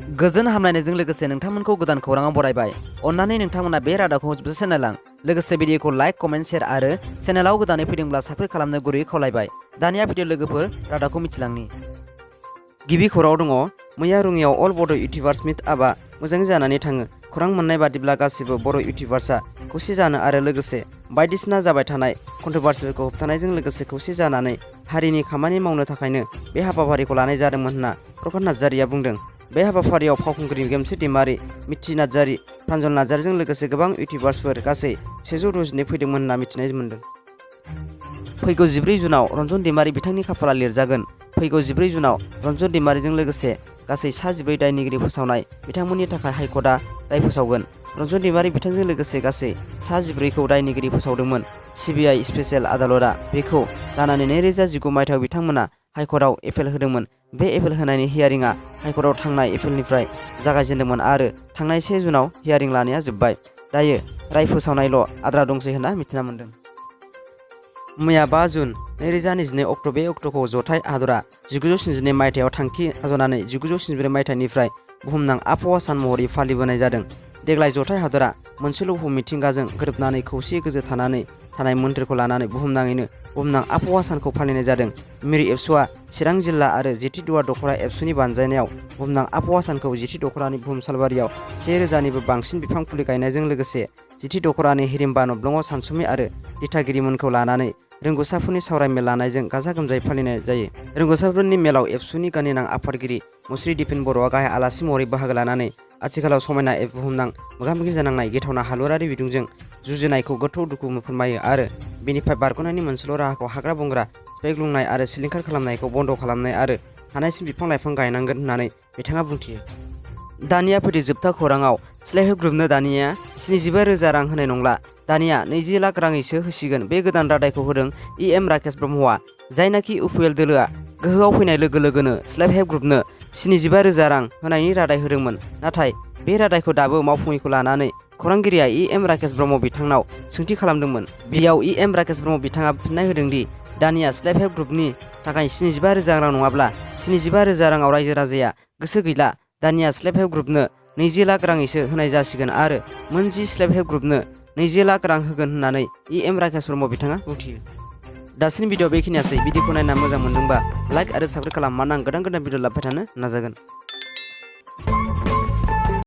गोजोन हामलायनायजों लोगोसे नोंथांमोनखौ गोदान खौराङाव बरायबाय। अन्नानै नोंथांमोना बे रादाबखौ जोबजासे नायलां। लोगोसे भिडिअखौ लाइक, कमेन्ट, शेयार आरो चेनेलाव गोदानै फैदोंब्ला साबस्क्राइब खालामनो गुरैयै खावलायबाय। दानिया भिडिअ लोगोफोर रादाबखौ मिथिलांनि। गिबि खौराङाव दङ, मैया रङियाव अल बड' इउटिउबार्स मिट आपआ मोजाङै जानानै थाङो। खौरां मोननाय बादिब्ला गासिबो बर' इउटिउबार्सआ खौसे जानो आरो लोगोसे बायदिसिना जाबाय थानाय कन्ट्रभार्सिफोरखौ होबथानायजों लोगोसे खौसे जानानै हारिनि खामानि मावनो थाखायनो बे हाबाफारिखौ लानाय जादोंमोन होनना प्रकाश नार्जारिया बुंदों। बे हाबाफारियाव फावखुंग्रि गेमस्रि दैमारि, मिथि नार्जारि, प्रान्जल नार्जारिजों लोगोसे गोबां इउटिउबार्सफोर गासै 160 फैदोंमोन होनना मिथिनाय मोन्दों। फैगौ 14 जुनाव रन्जन दैमारि बिथांनि खाफाला लिरजागोन। फैगौ 14 जुनाव रन्जन दैमारिजों लोगोसे गासै 14 दायनिगिरि फोसावनाय बिथांमोननि थाखाय हाइकर्टआ राय फोसावगोन। रन्जन दैमारि बिथांजों लोगोसे गासै 14खौ दायनिगिरि फोसावदोंमोन। सिबिआइ स्पेसियेल आदालतआ बेखौ लानानै 2019 मायथाइयाव बिथांमोना हाइकर्टआव एपेल होदोंमोन। बे एपेल होनायनि हियारिंआ हाइकर्टआव थांनाय एप्रिलनिफ्राय जागायजेन्दोंमोन आरो थांनाय 1 जुनाव हियारिं लानाया जोब्बाय। दायो राय फोसावनायल' आद्रा दंसै होनना मिथिना मोन्दों। मैया 5 जुन 2022 अक्ट' बे अक्ट'खौ जथाय हादरा 1972 मायथाइयाव थांखि लाज'नानै 1974 मायथाइनिफ्राय बुहुमनां आबहावा सान महरै फालिबोनाय जादों। देग्लाय जथाय हादरा मोनसेल' बुहुम मिथिंगाजों गोरोबनानै खौसेयै गोजोन थानानै थानाय मोन्थोरखौ लानानै बुहुमनाङैनो बुहुमनां आबहावा सानखौ फालिनाय जादों। मिरु एबसुआ चिरां जिल्ला आरो जिथि दुवार दख'रा एबसुनि बानजायनायाव बुहुमनां आबहावा सानखौ जिथि दख'रानि बुहुम सालबारियाव 1000निबो बांसिन बिफां फुलि गायनायजों लोगोसे जिथि दख'रानि हिरिम्बा नब्लङाव सानसुमै आरो दिथागिरिमोनखौ लानानै रोंग'साफोरनि सावरायमेल लानायजों गाजा गोमजायै फालिनाय जायो। रोंग'साफोरनि मेलाव एबसुनि गानिनां आफादगिरि मुस्रि दिपेन बर'आ गाहाय आलासि महरै बाहागो लानानै आथिखालाव समायना बुहुमनां मोगा-मोगि जानांनाय गिथावना हालुरारि बिदुंजों जुजिनायखौ गोथौ दुखु फोरमायो आरो बेनिफ्राय बारग'नायनि मोनसेल' राहाखौ हाग्रा-बंग्रा सिफायग्लुंनाय आरो सिलिंखार खालामनायखौ बन्द' खालामनाय आरो हानायसिम बिफां-लाइफां गायनांगोन होननानै बिथाङा बुंथियो। दानिया फैदो जोबथा खौराङाव। सेल्फ हेल्प ग्रुपनो दानिया 75,000 रां होनाय नंला। दानिया 20 लाख राङैसो होसिगोन। बे गोदान रादायखौ होदों एम राकेश ब्रह्मआ, जायनाखि इउपिएल दोलोआ गोहोआव फैनाय लोगो लोगोनो सेल्फ हेल्प ग्रुपनो 75,000 रां होनायनि रादाय होदोंमोन। नाथाय बे रादायखौ दाबो मावफुङैखौ लानानै खौरांगिरिया एम राकेश ब्रह्म बिथांनाव सोंथि खालामदोंमोन। बेयाव एम राकेश ब्रह्म बिथाङा फिन्नाय होदोंदि दानिया सेल्फ हेल्प ग्रुपनि थाखाय 75,000 रां नङाब्ला 75,000 राङाव रायजो राजाया गोसो गैला। दानिया सेल्फ हेल्प ग्रुपनो 20 लाख राङैसो होनाय जासिगोन आरो मोनजि सेल्फ हेल्प ग्रुपनो 20 लाख रां होगोन होननानै एम राकेश ब्रह्म बिथाङा बुंथियो। दासिम भिडिअ बेखिनियासै। भिडिअखौ नायना मोजां मोनदोंबा लाइक आरो साबस्क्राइब खालाम, मानोना आं गोदान भिडिअ लाबोबाय थानो नाजागोन।